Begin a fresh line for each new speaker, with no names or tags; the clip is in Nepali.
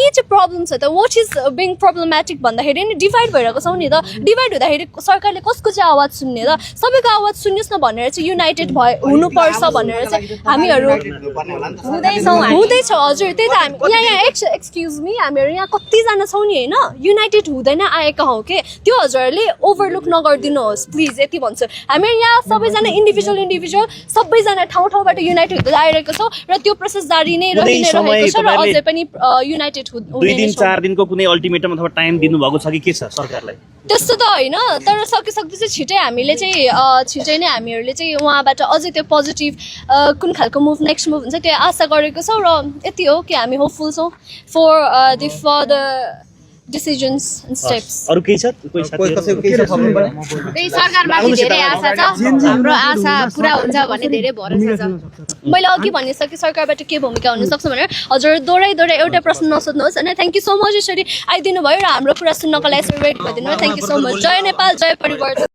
के चाहिँ प्रब्लम छ त वाट इज बिङ प्रब्लमेटिक भन्दाखेरि नि डिभाइड भइरहेको छौँ नि त डिभाइड हुँदाखेरि सरकारले कसको चाहिँ आवाज सुन्ने त सबैको आवाज सुन्नुहोस् न भनेर चाहिँ युनाइटेड हुनुपर्छ भनेर चाहिँ हामीहरू हुँदैछौँ हजुर त्यही त हामी यहाँ एक्सक्युज मी हामीहरू यहाँ कतिजना छौँ नि होइन युनाइटेड हुँदैन आएका हौँ के त्यो हजुरहरूले ओभरलुक नगरिदिनुहोस् प्लिज यति भन्छु हामीहरू यहाँ सबैजना इन्डिभिजुअल सबैजना ठाउँबाट युनाइटेड हुँदै आइरहेको छौँ र त्यो प्रोसेस जारी नै रहिरहेको छ र अझै पनि युनाइटेड हुँदै
2-4 दिनको कुनै अल्टिमेटम अथवा टाइम दिनुभएको छ कि के छ सरकारलाई
त्यस्तो त होइन तर सकिसक्दो चाहिँ छिटै हामीले चाहिँ छिटै नै हामीहरूले चाहिँ उहाँबाट अझै त्यो पोजिटिभ कुन खालको मुभ नेक्स्ट मुभ हुन्छ त्यो आशा गरेको छौँ र यति हो कि हामी होपफुल छौँ for the further decisions and steps
अरु केही छ कोही साथीहरु
त्यही सरकारमाथि धेरै आशा छ हाम्रो आशा पुरा हुन्छ भन्ने धेरै भरोसा छ
मैले अघि भनिसकेँ सरकारबाट के भूमिका हुन सक्छ भनेर हजुर दोहोऱ्याइ एउटा प्रश्न नसोध्नुहोस् होइन थ्याङ्क यू सो मच यसरी आइदिनु भयो र हाम्रो कुरा सुन्नको लागि वेट गरिदिनु भयो थ्याङ्क यू सो मच जय नेपाल जय परिवर्तन